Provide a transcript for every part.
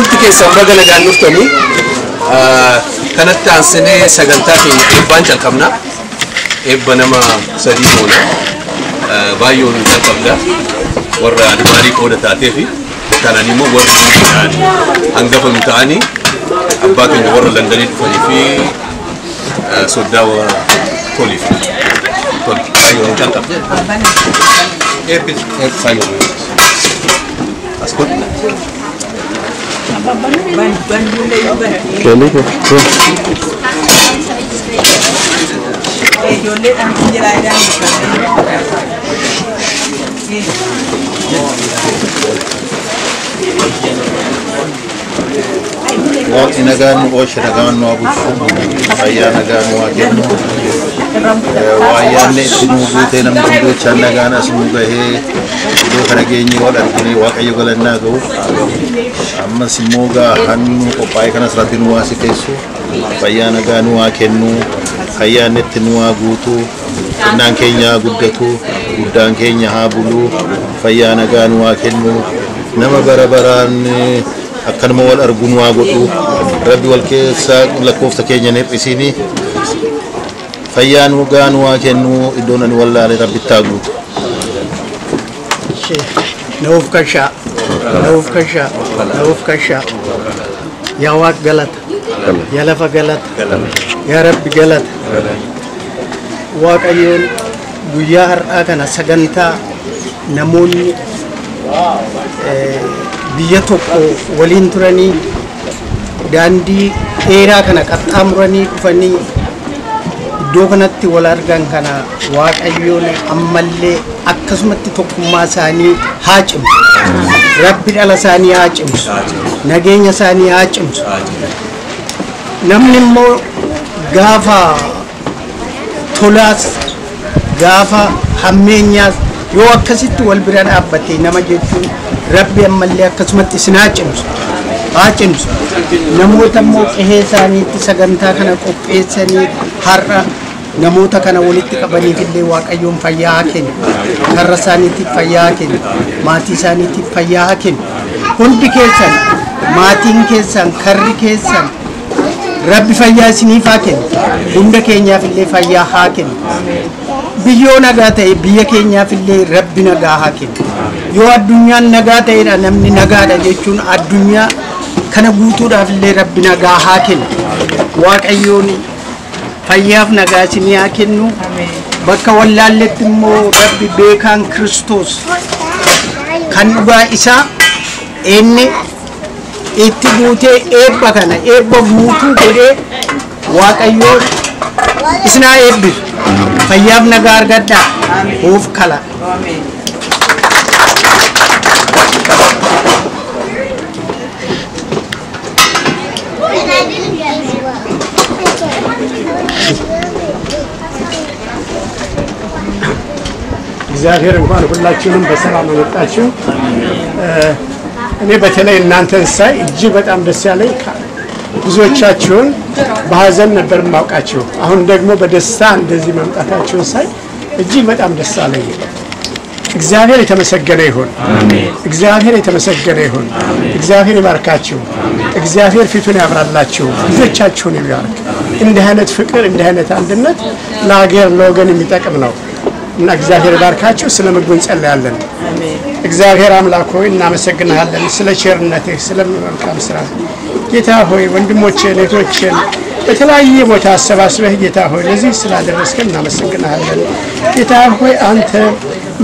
Hundumti keessan baga nagaan dhuftanii kanatti aansinee sagantaa keenya eebbaan calqabna. Eebba nama sadii goona. Baay'oon calqabda. Warra admaarii qooda taatee fi kanan immoo warra hangafa nu ta'anii abbaa keenya warra Londonii dhufanii fi soddaa toliif. Toli baay'oon calqabda. Eebbis. Eebbis. As godhu. Waaqni nagaan nu oolche nagaan nu haa bulchu fayyaa nagaan nu haa kennu waan yaadne itti nu guutee namni hundochaan nagaan as nu gahee iddoo kana geenye wal argine Waaqayyo galannaa ga'u ammas immoo gaa hannu qophaa'e kanas rabbi nu waa sikeessu fayyaa nagaa nu haa kennu kan yaadne itti nu haa guutu xinnaan keenya haa guddatu guddaan keenya haa bulu fayyaa nagaa nu haa kennu nama bara baraan akkanuma wal argu nu haa godhu rabbi wal keessa lakkoofsa keenya hin hir'isini fayyaa nu gaa nu haa kennu iddoon ani wallaale rabbitti haa guutu. Nuuf kashaa, nuuf kashaa, nuuf kashaa. Yaa Waaq galata, yaa lafa galata, yaa Rabbi galata. Waaqayyoon guyyaa har'aa kana sagantaa namoonni biyya tokko waliin turanii daandii dheeraa kana qaxxaamuranii dhufanii iddoo kanatti wal argan kana Waaqayyoon ammallee akkasumatti tokkummaa isaanii haa cimsu. Rabbi dhala isaanii haa cimsu. Nageenya isaanii haa cimsu. Namni immoo gaafa tolaas gaafa hammeenyaas yoo akkasitti wal bira dhaabbate nama jechuun Rabbi ammallee akkasumatti isin haa cimsu. Haa cimsu. Namoota immoo qe'ee isaaniitti sagantaa kana qopheessanii har'a namoota kana walitti qabaniif illee Waaqayyoon fayyaa haa kennu. Karra isaaniitiif fayyaa haa kennu. Maatii isaaniitiif fayyaa haa kennu. Hundi keessan, maatiin keessan, karri keessan Rabbi fayyaa isiniif haa kennu. Hunda keenyaaf illee fayyaa haa kennu. Biyyoo nagaa ta'e biyya keenyaaf illee Rabbi nagaa haa kennu. Yoo addunyaan nagaa ta'edha namni nagaadha jechuun addunyaa kana guutuudhaaf illee Rabbi nagaa haa kennu. Waaqayyoon fayyaaf nagaa isinii haa kennu. Bakka wallaalletti immoo Rabbi beekaan Kiristoos kan dhugaa isaa inni itti guutee eebba kana eebba guutuu godhee Waaqayyoon isin haa eebbisu. Fayyaaf nagaa argadhaa. Huuf kala. እግዚአብሔር እንኳን ሁላችሁንም በሰላም አመጣችሁ። እኔ በተለይ እናንተን ሳይ እጅግ በጣም ደስ ያለኝ ብዙዎቻችሁን በሀዘን ነበር የማውቃችሁ። አሁን ደግሞ በደስታ እንደዚህ መምጣታችሁን ሳይ እጅግ በጣም ደስ አለኝ። እግዚአብሔር የተመሰገነ ይሁን። እግዚአብሔር የተመሰገነ ይሁን። እግዚአብሔር ይባርካችሁ። እግዚአብሔር ፊቱን ያብራላችሁ። ልጆቻችሁን ይባርክ። እንዲህ አይነት ፍቅር፣ እንዲህ አይነት አንድነት ለሀገር ለወገን የሚጠቅም ነው እና እግዚአብሔር ይባርካችሁ። ስለ ምግቡ እንጸልያለን። እግዚአብሔር አምላክ ሆይ እናመሰግንሃለን ስለ ቸርነትህ፣ ስለ መልካም ስራ። ጌታ ሆይ ወንድሞቼን እህቶቼን በተለያየ ቦታ አሰባስበህ ጌታ ሆይ ለዚህ ስላደረስከን እናመሰግንሃለን። ጌታ ሆይ አንተ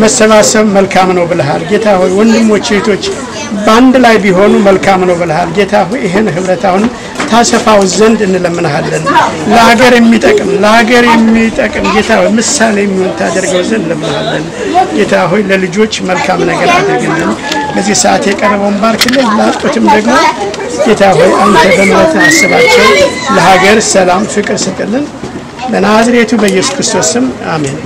መሰባሰብ መልካም ነው ብለሃል። ጌታ ሆይ ወንድሞቼ እህቶች በአንድ ላይ ቢሆኑ መልካም ነው ብለሃል። ጌታ ሆይ ይሄን ህብረት አሁን ታሰፋው ዘንድ እንለምንሃለን። ለሀገር የሚጠቅም ለሀገር የሚጠቅም ጌታ ሆይ ምሳሌ የሚሆን ታደርገው ዘንድ እንለምንሃለን። ጌታ ሆይ ለልጆች መልካም ነገር አድርግልን። በዚህ ሰዓት የቀረበውን ባርክልን፣ ላጡትም ደግሞ ጌታ ሆይ አንተ በምሕረትህ አስባቸው። ለሀገር ሰላም ፍቅር ስጥልን። በናዝሬቱ በኢየሱስ ክርስቶስ ስም አሜን።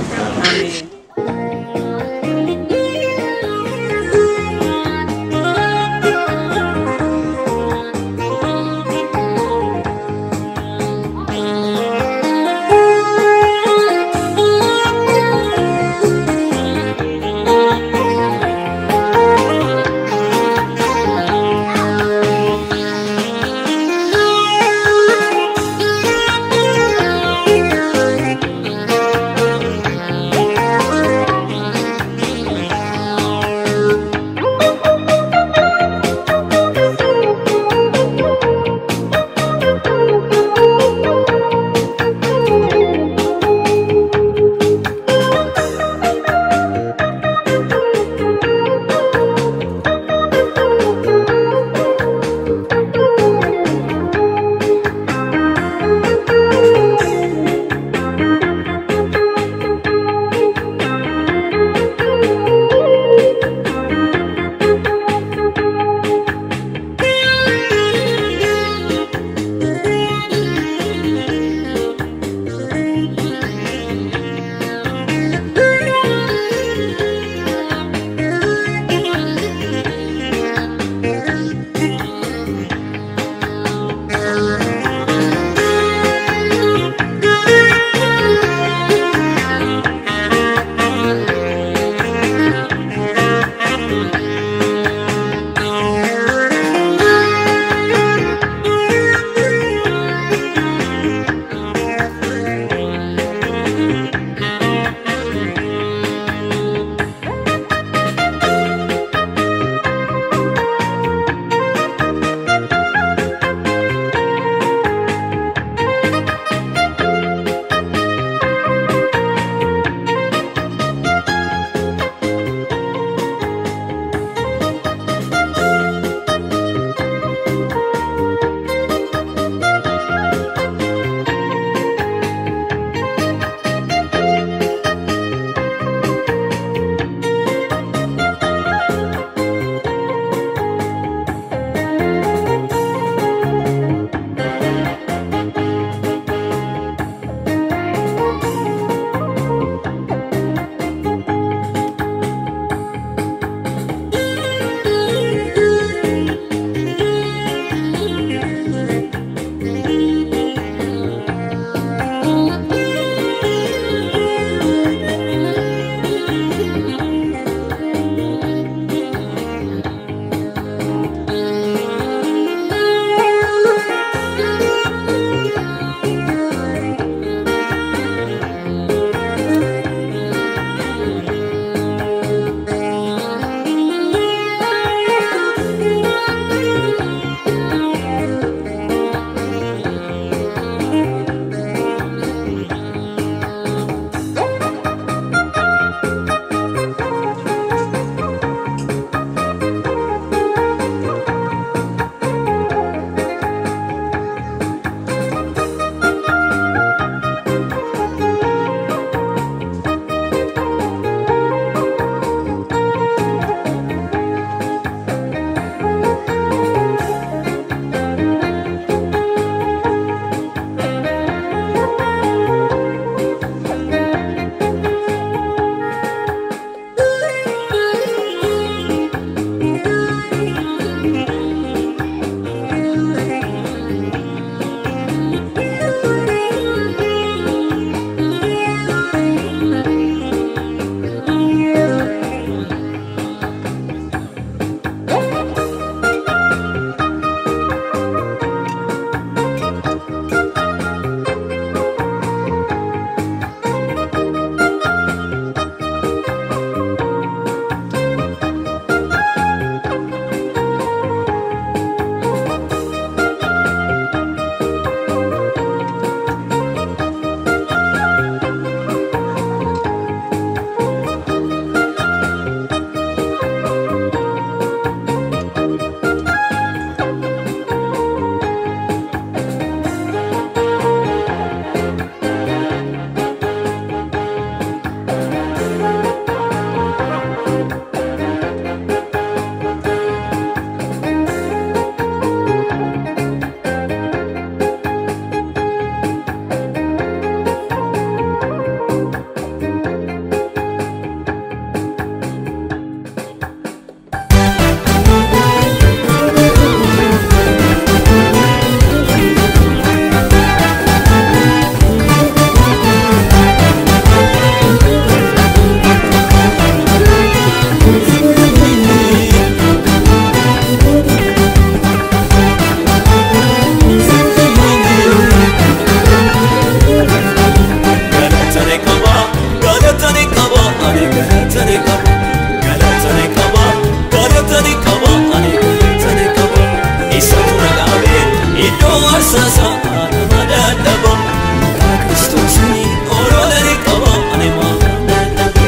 aarsaa isaa nama dadhaba. Maqaa Kiristoosiin olola ni qaba ani maafan dadhaba.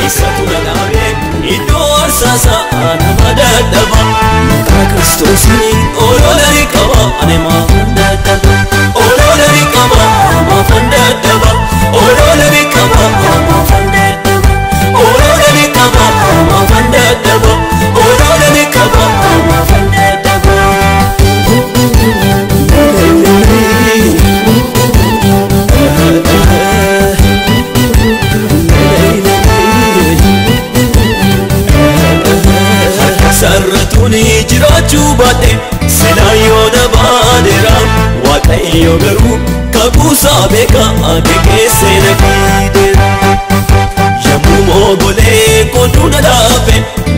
Isatu na dhaabee iddoo aarsaa isaa nama dadhaba. Maqaa Kiristoosiin olola ni qaba ani maafan dadhaba. Olola ni qaba maafan dadhaba. Olola ni qaba maafan dadhaba. Olola ni qaba maafan dadhaba. Olola ni qaba maafan dadhaba. Sarratuuni jiraachuu baadhe silaa yoo na baadeera Waaqayyo garuu kakuusaa beeka geggeessee na fideera. Yommuu moogolee koontuu na dhaabe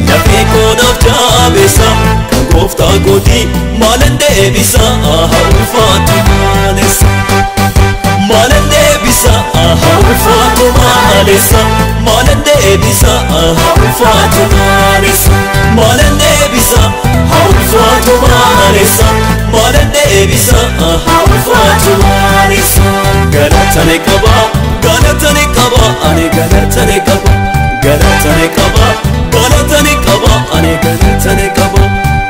lafee koo naaf jaabeessa kan gooftaa kootii maalan deebisa haa ulfaatu maalessa. Maalan deebisa haa ulfaatu maalessa. Maalan deebisa haa ulfaatu maalessa. Maalan deebisa haa ulfaatu maalessa. Maalan deebisa haa ulfaatu maalessa. Galata ni qaba, galata ni qaba, ani galata ni qaba. Galata ni qaba, galata ni qaba, ani galata ni qaba.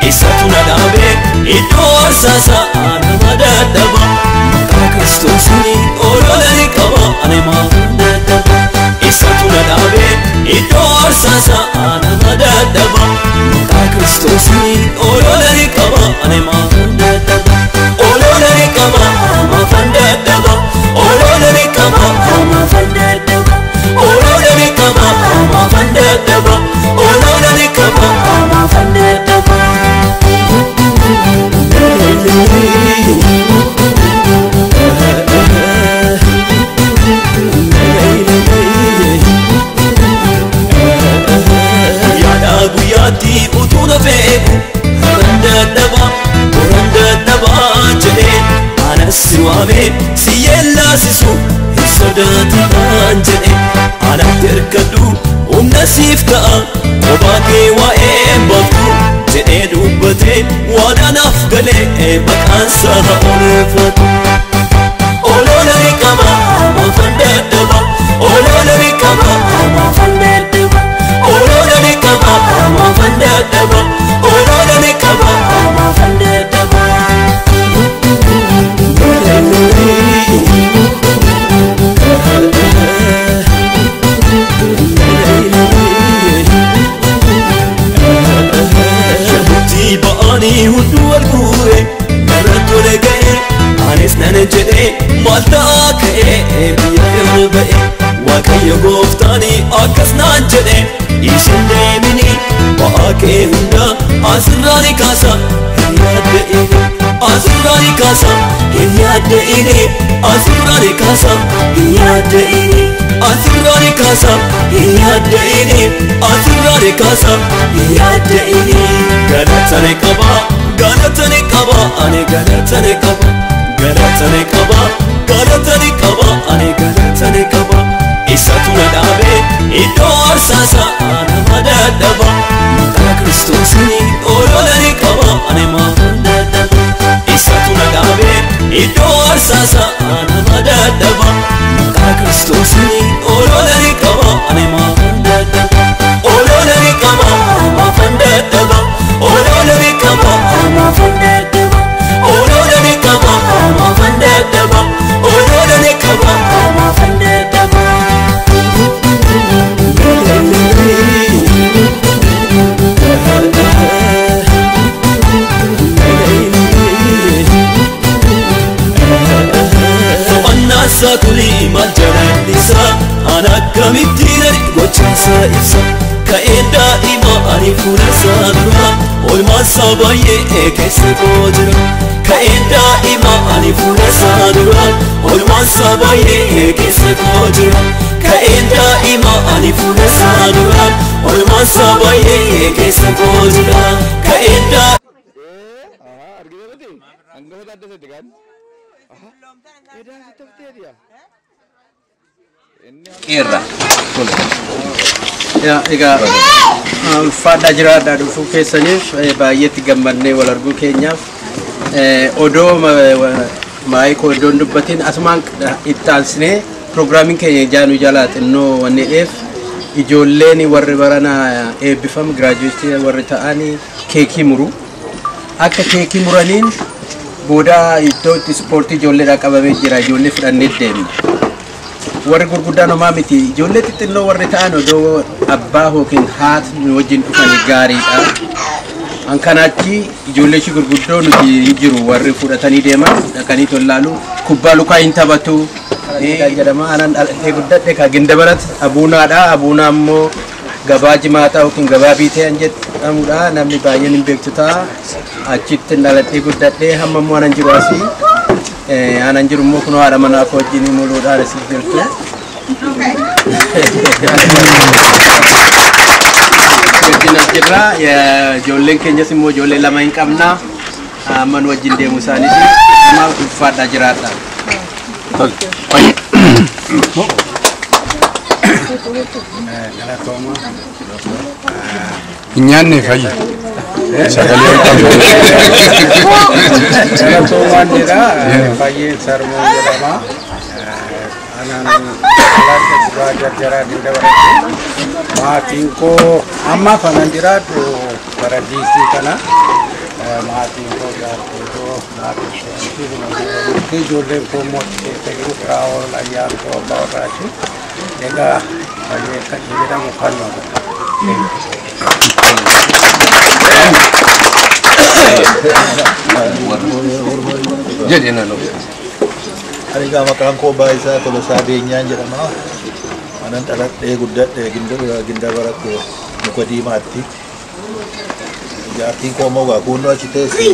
Isatu na dhaabee iddoo aarsaa isaa nama dadhaba. Maqaa Kiristoosiin olola ni qaba ani maafan dadhaba. Isatu na dhaabee iddoo aarsaa isaa nama dadhaba. Maqaa Kiristoosiin olola ni qaba ani maafan dadhaba. Olola ni qaba maafan dadhaba. Olola ni qaba maafan dadhaba. Olola ni qaba maafan dadhaba. Olola ni qaba maafan dadhaba. Guyyaadhaa guyyaatti utuu na beeku haran dadhaba boran dadhaba jedhee anas si waamee si yeellaasisu hin sodaatinaan jedhe anatti hirkadhu humna siif ta'a kophaa kee waa'ee baaftu jedhee dubbatee waadaa naaf galee maqaan isaa haa oolfatu. Olola ni qaba maafan dadhaba. Olola ni qaba maafan dadhaba. Olola ni qaba maafan dadhaba. Olola ni qaba maafan dadhaba. Yammutti ba'anii hunduu wal guure narra tole ga'e anis nan jedhee maal ta'aa ka'ee biyya yoon ba'e Waaqayyo gooftaanii akkas naan jedhe isin deemini ba'aa kee hunda asirraa ni kaasa hin yaadda'ini asirraa ni kaasa hin yaadda'ini asirraa ni kaasa hin yaadda'ini asirraa ni kaasa hin yaadda'ini asirraa ni kaasa hin yaadda'ini. Galata ni qaba, galata ni qaba, ani galata ni qaba. Galata ni qaba, galata ni qaba, ani galata ni qaba. Isatu na dhaabee iddoo aarsaa isaa nama dadhaba. Maqaa Kiristoosiin olola ni qaba ani maafan dadhaba. Isatu na dhaabee iddoo aarsaa isaa nama dadhaba. Maqaa Kiristoosiin olola ni qaba ani maafan dadhaba. Olola ni qaba maafan dadhaba. Olola ni qaba maafan dadhaba. Olola ni qaba maafan dadhaba. Olola ni qaba maafan dadhaba. To'annaa isaa kuni maal jalallisaa ana akkamitti nani gochaa isaa ibsa. Ka'een daa'ima ani fuula isaa dura oolmaan isaa baay'ee keessa koo jira. Ka'een daa'ima ani fuula isaa dura oolmaan isaa baay'ee keessa koo jira. Ka'een daa'ima ani fuula isaa dura oolmaan isaa baay'ee keessa koo jira. Ka'een daa'ima. Irra. Yaa, egaa ulfaadhaa jiraadhaa dhufuu keessaniif baay'eetti gammannee wal arguu keenyaaf Odoo maayikoo iddoon dubbatiin asumaan itti aansinee pirogiraamiin keenya jaanuu jalaa xinnoo wanneedheef ijoolleen warri barana eebbifam giraajuweetii warri ta'anii keekii muru. Akka keekii muraniin booda iddoo itti ispoortii ijoolleedhaa qabamee jira ijoollee fudhannee deemna. Warri gurguddaan homaa miti ijoollee xixinnoo warri ta'an odoo abbaa yookiin haati nu wajjin dhufanii gaariidha. An kanaachi ijoollee ishii gurguddoo nuti hin jiru warri fudhatanii deeman dhaqanii tollaalu kubbaa lukaa hin taphatu. Jedhama anan dhalatee guddadhe ka Gindabarat abuunaadha. Abuunaa immoo gabaa jimaataa yookiin gabaa biitee an jedhamudha. Namni baay'een hin beektu ta'a. Achitti dhalatee guddadhe hamma immoo anan jiru asii. Anan jiru immoo kunoo haadha manaa koo wajjin muluudhaan asii jirtu. Wajjin as jirra. Ijoolleen keenyas immoo ijoollee lama hin qabna. Amma nu wajjin deemu isaaniiti. Amma ulfaadhaa jiraadha. Hin nyaanne fayyi. Sagalee hin qabdu. Galatoomaan jedha. Fayyeen Sarmuu jedhama. Anaan laata duraa jarjaraa Gindabaratti. Maatiin koo ammaaf anan jiraadhu bara diisii kana. Maatiin koo jaartii koo maatiin koo ijoolleen koo immoo achi keessa jiru Firaa'ol Ayyaantuu Abbaa Warraati. Egaa fayyee kan jedhamu kanuma. Jedhi naannoo. Ani egaa maqaan koo Baayisaa Tolosaa Beenyaan jedhama. Anan dhaladhee guddadhe Gindabaratti muka diimaatti. Jaartiin koo immoo egaa kunnoo achi teessi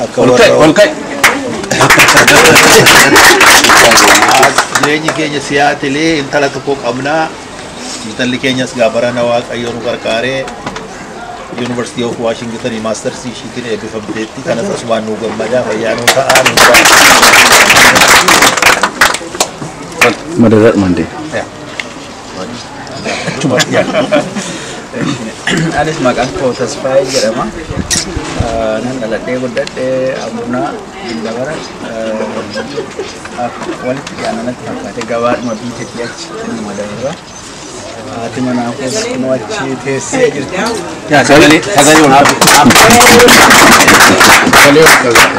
akka warra Ol ka'i. Jireenyi keenya Siyaatilee intala tokko qabnaa. Intalli keenyas gaa barana Waaqayyo nu gargaaree University of Washington maastarsii ishiitiin eebbifamteetti. Kanas asumaan nuu gammadaa fayyaa nuu ta'aa nuu ta'a. Madarat mande. Anis maqaan koo Tasfaayee jedhama. Nan dhaladhee guddadhee Abuunaa Gindabara walitti dhiyaana natti fakkaate gabaadhuma biiteetti achi xinnuma dabarra. Haati manaa koos kunoo achi teessee jirti. Sagalee sagalee ol qabi.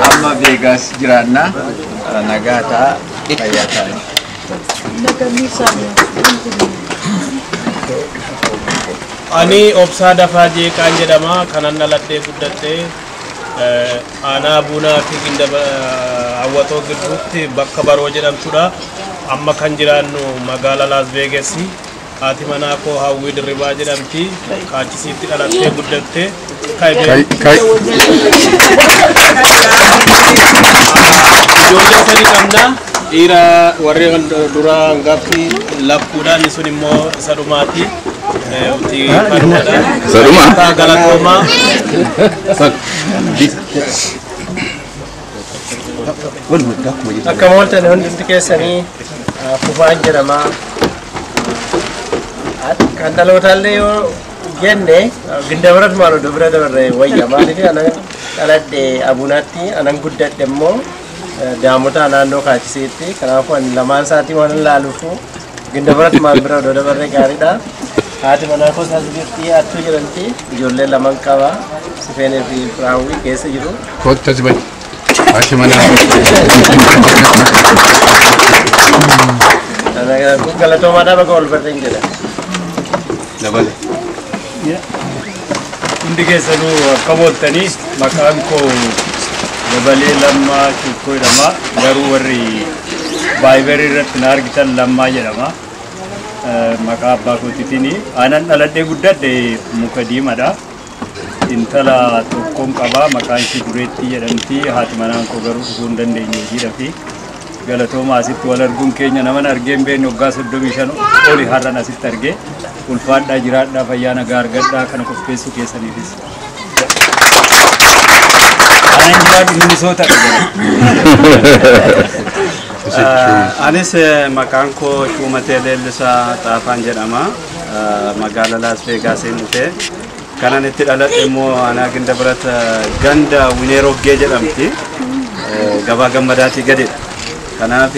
Amma Veegaas jiraanna nagaa ta'a fayyaa ta'a. Ani Obsaa Dafaa Jeeqaan jedhama. Kanan dhaladhee guddadhee aanaa Abuunaa fi Hawwatoo gidduutti bakka Baroo jedhamtudha. Amma kan jiraannu magaalaa Las Vegas. Haati manaa koo Hawwii Dirribaa jedhamti. Kaachisiitti dhalattee guddatte. Kai. Ijoollee sadi qabna. Dhiira warri dura hangafti lakkuudha. Inni sun immoo isa dhumaati. Isa dhumaa? Galatoomaa. Akka mooltan hundumti keessanii Fufaan jedhama. Kan dhalootaallee yoo jenne Gindabarat maal oduu bira dabarre wayya maaliif anan dhaladhe Abuunaatti anan guddadhe immoo daamota naannoo Kaachisiitti kanaafuu ani lamaan isaatii waan laaluufu Gindabarat maal bira oduu dabarre gaariidha. Haati manaa koos as jirti Attuu jedhamti ijoollee laman qaba Sifeenee fi Firaawwii keessa jiru. Kottu as bahi. Haati manaa. Galatoomaadhaa bakka ol barreen jedha. Dabale. Hundi keessanuu akka mooltanii maqaan koo Dabalee Lammaa Cuukkoo jedhama. Garuu warri Vaayibarii irratti na argitan Lammaa jedhama. Maqaa abbaa kootiitiin. Anan dhaladhee guddadhe muka diimaadha. Intala tokkoon qaba maqaan ishee Dureettii jedhamti. Haati manaan koo garuu dhufuu hin dandeenye hojiidhaafi. Galatooma asitti wal arguun keenya naman argee hin beekne waggaa 35 oli har'an asitti argee ulfaadhaa jiraadhaa fayyaa nagaa argadhaa kana qopheessuu keessaniifis. Anan jiraadhu Minisoota dha. Anis maqaan koo Shuumatee Leellisaa Xaafaan jedhama. Magaalaa Las Vegaasiin dhufe. Kanan itti dhaladhe immoo aanaa Gindabarat ganda Winee Roggee jedhamti. Gabaa gammadaatii gadidha. Kanaaf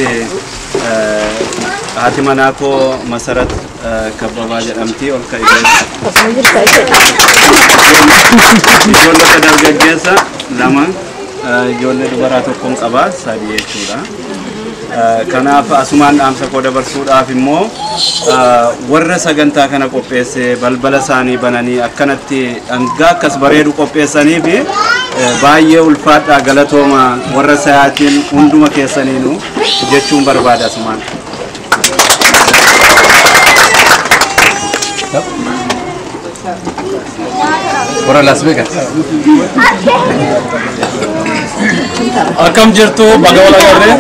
haati manaa koo Masarat Kabbabaa jedhamti ol ka'ee. Ijoollota dargaggeessa lama ijoollee dubaraa tokkoon qaba sadii jechuudha. Kanaaf asumaan dhaamsa koo dabarsuudhaaf immoo warra sagantaa kana qopheesse balbala isaanii bananii akkanatti dhangaa akkas bareedu qopheessanii fi baay'ee ulfaadhaa galatooma warra sayaatiin hunduma keessaniinu jechuun barbaada asumaan. Warra Las Vegas. Akkam jirtu baga wal agarree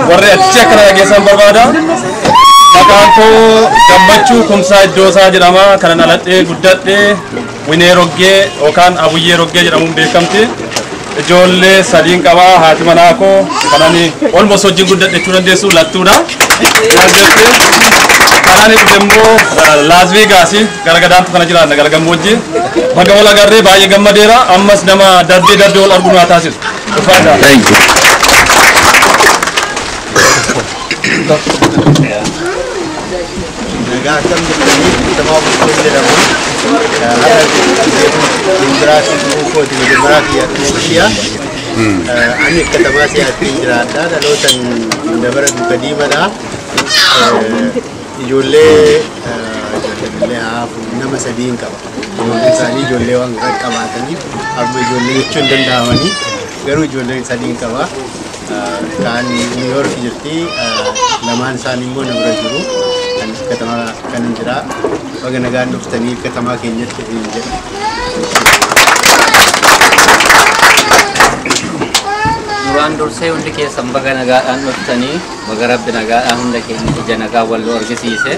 warri achi akkana dhageessan barbaada. Maqaan koo Gammachuu Kumsaa Iddoosaa jedhama. Kanan dhaladhee guddadhee Winee Roggee yookaan Abuyyee Roggee jedhamuun beekamti. Ijoollee sadiin qabaa haati manaa koo kanani almost wajjin guddadhe jechuu dandeessu lattuudha. Kanaan dhufe immoo Las Vegas gara gadaantu kana jiraanna gara gammoojjii. Baga wal agarree baay'ee gammadeera. Ammas nama darbee darbee wal argu nu haa taasisu. Ulfaadhaa. Thank you. Nagaa akkam jirtanii Kitamaa Bultoon jedhamu. Har'a Gimbiraatii Buukooti Gimbiraatii Kiyya. Ani katamaa si'aatti jiraadha. Dhalootan Gindabara Duuka Diimadha. Ijoollee nama sadiin qaba. Ijoolleen isaanii ijoollee waan qabaataniif amma ijoollee jechuun hin danda'amanii garuu ijoolleen sadiin qaba. Kaan New York jirti lamaan isaanii immoo na bira jiru. Kan katamaa kanan jira. Baga nagaan dhuftanii katamaa keenyatti hin jedha. Duraan dursee hundi keessan baga nagaadhaan dhuftanii baga rabbi nagaadhaan hunda keenya ija nagaa wal nu argisiise.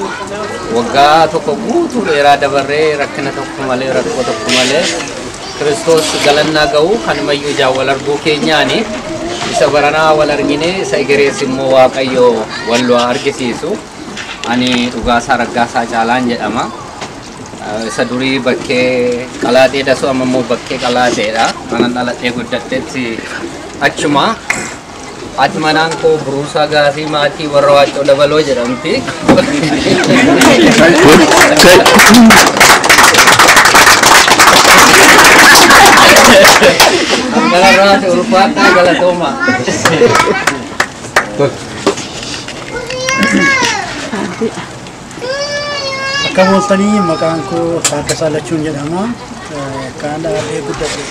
Waggaa tokko guutuu dheeraa dabarree rakkina tokko malee rakkoo tokko malee Kiristoos galannaa ga'u kanumayyuu ijaan wal arguu keenyaani isa baranaa wal argine isa egerees immoo Waaqayyo wal nu argisiisu. Ani Dhugaasaa Raggaasaa Caalaan jedhama. Isa durii bakkee qalaaxee dasuu amma immoo bakkee qalaaxeedha. Kanan dhaladhee guddadhetti achuma. Haati manaan koo Buruusaa Gaasii maatii warra Waaccoo Dabaloo jedhamti. Kanarraati ulfaadhaa galatooma. Akka ooltanii maqaan koo Taaddasaa Lachuun jedhama. Kan dhaladhee guddadhe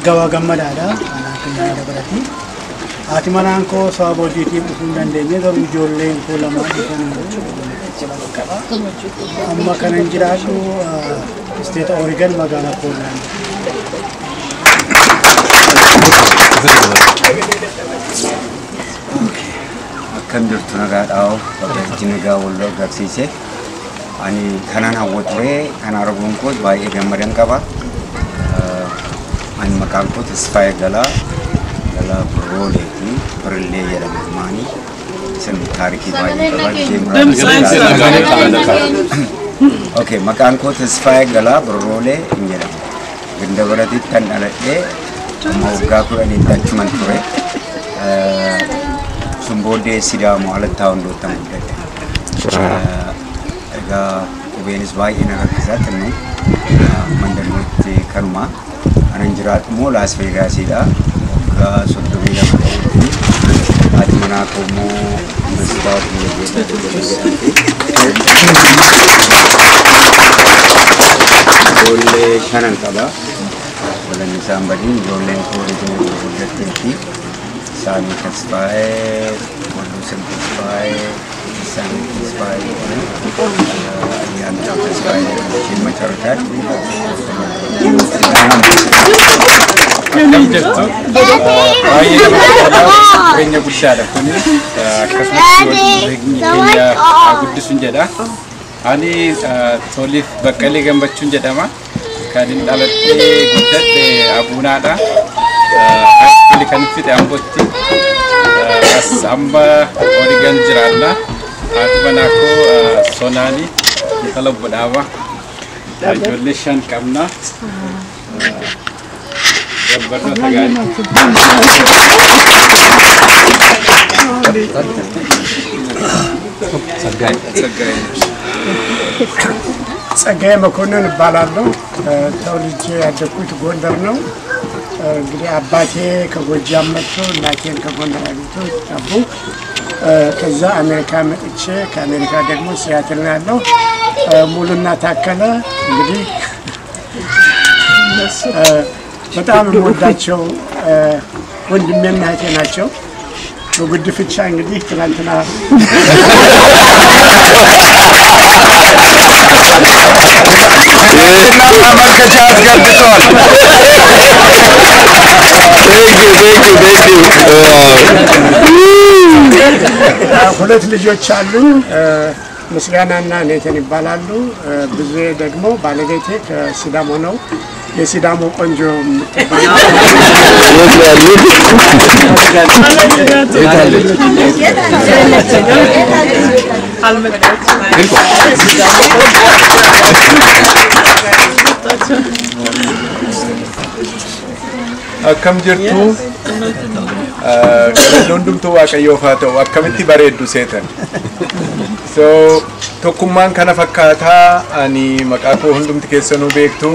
gabaa gammadaadha. Anaa kan dabalati. Haati manaan koo sababa hojiitiif dhufuu hin dandeenye garuu ijoolleen koo lamaan dhufanii qaba. Amma kanan jiraadhu isteeta Oregon magaalaa Poorlaand. Akkam jirtu nagaadhaa bakka nagaa wal agarsiise. Ani kanan hawwa ture kan arguun koo baay'ee gammadan qaba. Ani maqaan koo Tasfaayee Galaa Galaa Birrooleeti Birillee jedhama maani isin taarikii baay'ee qaba. Okay, maqaan koo Tasfaayee Galaa Birroolee hin jedhama. Gindabaratitti kan dhaladhee amma waggaa 10tti achuman ture. Sun booddee Sidaamoo Alattaa Hundoottan guddadhe. Egaa qubeenis baay'ee na rakkisaa xinnu mandalootti kanuma. Anan jiraatu immoo Las Vegaasiidha. Waggaa 32 ta'utti haati manaa koo immoo Mastaawot Mulugeetaa jedhamti. Ijoollee shanan qaba. Walanni isaan badiin ijoolleen koo rijina gurguddatteetti. Saamii Tasfaayee, Walluusan Tasfaayee, Isaanii Tasfaayee Ayyaantuu Tasfaayee isheen macharotaatti. Akkam jirtu baay'ee namatti tola jireenya guddaadha kuni akkasumas jireenyi keenya haa guddisuun jedha. Ani Toliif Baqqalee Gammachuun jedhama. Kan inni dhaladhee guddadhe Abuunaadha. Haayiskuulii kan fixe Ambootti. As amma Oregon jiraanna. Haati manaa koo Sonaani intala obbo Dhaabaa. Ijoollee 5 qabna. Barnoota gaarii. ጸጋዬ መኮንን እባላለሁ። ተወልጄ ያደግኩት ጎንደር ነው። እንግዲህ አባቴ ከጎጃም መጥቶ እናቴን ከጎንደር አግብቶ ጠቡ። ከዛ አሜሪካ መጥቼ ከአሜሪካ ደግሞ ሲያትል ነው ያለው። ሙሉና ታከለ እንግዲህ በጣም የምወዳቸው ወንድሜና እህቴ ናቸው። በጉድፍቻ እንግዲህ ትናንትና ማመልከቻ አስገብተዋል። ሁለት ልጆች አሉኝ። ምስጋናና ኔተን ይባላሉ። ብዙ ደግሞ ባለቤቴ ከሲዳሞ ነው። የሲዳሞ ቆንጆ Akkam jirtu galanni hundumtuu Waaqayyoof haa ta'u akkamitti bareeddu seetan. So tokkummaan kana fakkaataa ani maqaa koo hundumti keessanuu beektu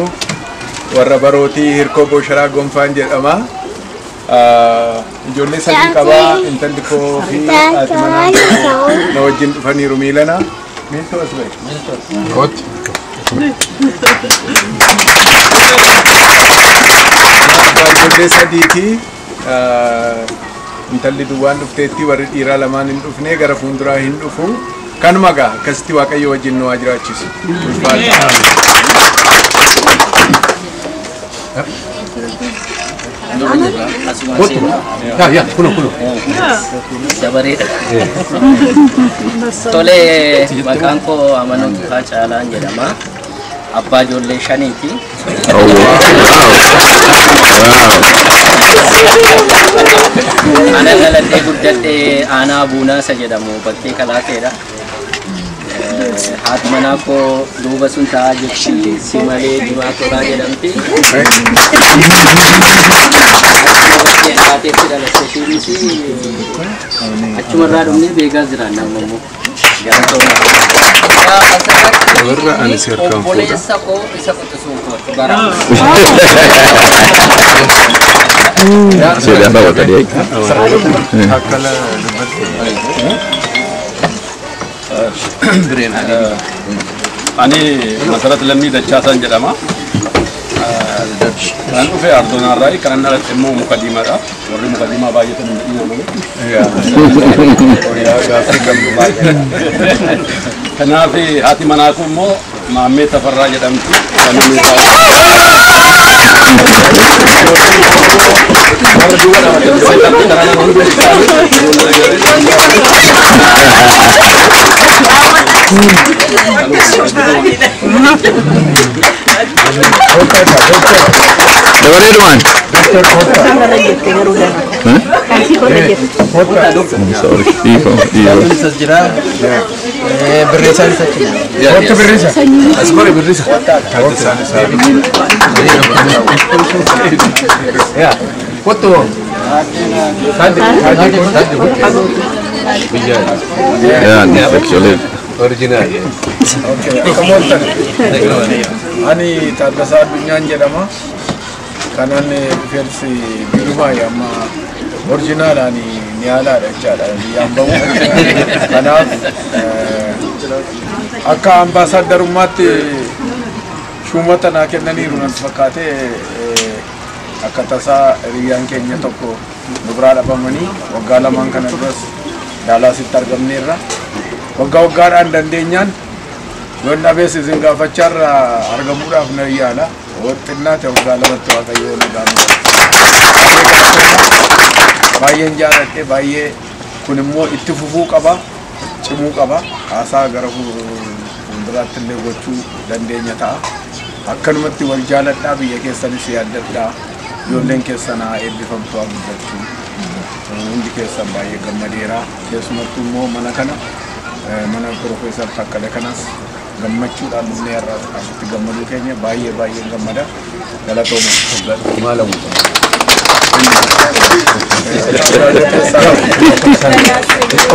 warra barootii Hirkoo Boosharaa Gonfaan jedhama. Ijoollee 3 qabaa intalli koo fi haati manaa na wajjin dhufaniiru miilana. Miiltoo as bahe. Kootti. Ijoollee 3ti intalli duwwaan dhufteetti warri dhiiraa lamaan hin dhufne gara fuulduraa hin dhufu. Kanuma gaa akkasitti Waaqayyo wajjin nu haa jiraachisu. Dabareedha. Tole maqaan koo Amanuu Tufaa Caalaan jedhama. Abbaa ijoollee 5ti. Ana dhaladhee guddadhee aanaa Buunaa isa jedhamu bakkee Kalaateedha. Haati manaa koo duuba sun taa'aa jirti. Simalee Diimaa Tolaa jedhamti. Taateetti dhalatte ishiinis achumarraa dhumnee beekaa jiraanna amma immoo. Warra ani si harkaan fuudha. Obboleessa koo isa quxisuu kooti bara. Sudah bawa tadi. Ani Masarat Lammii Dachaasaan jedhama. Kan dhufe Ardonaarraa kan dhaladhe immoo muka diimaadha. Warri muka diimaa baay'atan hin jedhina malee. Kanaaf haati manaa koo immoo Maammee Tafarraa jedhamti. Kan inni warra duwwaa Dabareedumaan. Sorry, dhiifama. Jira. Birriisaan isa achi. Kottu birriisa. As kori birriisa. Kottu. Yeah, actually. Original. Okay, akkam ooltan. Ani Taaddasaa Addunyaan jedhama. Kanan dhufees biirumaa amma orjinaalaan niyaalaadha jechaadha biyyaan bahu. Kanaaf akka ambaasaaddarummaatti shuumata naa kennaniiru natti fakkaatee akka tasaa hiriyyaan keenya tokko nu biraa dhabamanii waggaa 2 kana duras Daalaasitti argamneerra. Waggaa waggaadhaan dandeenyaan yoon dhabees isin gaafachaarra argamuudhaaf na yaala. Xinnaa ta'e waggaa 2tti Waaqayyoo nu gaafata. Baay'een jaalladhe baay'ee kun immoo itti fufuu qaba cimuu qaba haasaa gara fuulduraatti illee gochuu dandeenya ta'a. Akkanumatti wal jaaladhaa biyya keessanis yaaddadhaa ijoolleen keessan haa eebbifamtu haa guddachuu. Hundi keessan baay'ee gammadeera. Keessumattuu immoo mana kana mana Piroofeesar Takkale kanas Gammachuudhaan dhufnee har'a asitti gammaduu keenya baay'ee baay'ee gammada. Galatooma. Maalamu.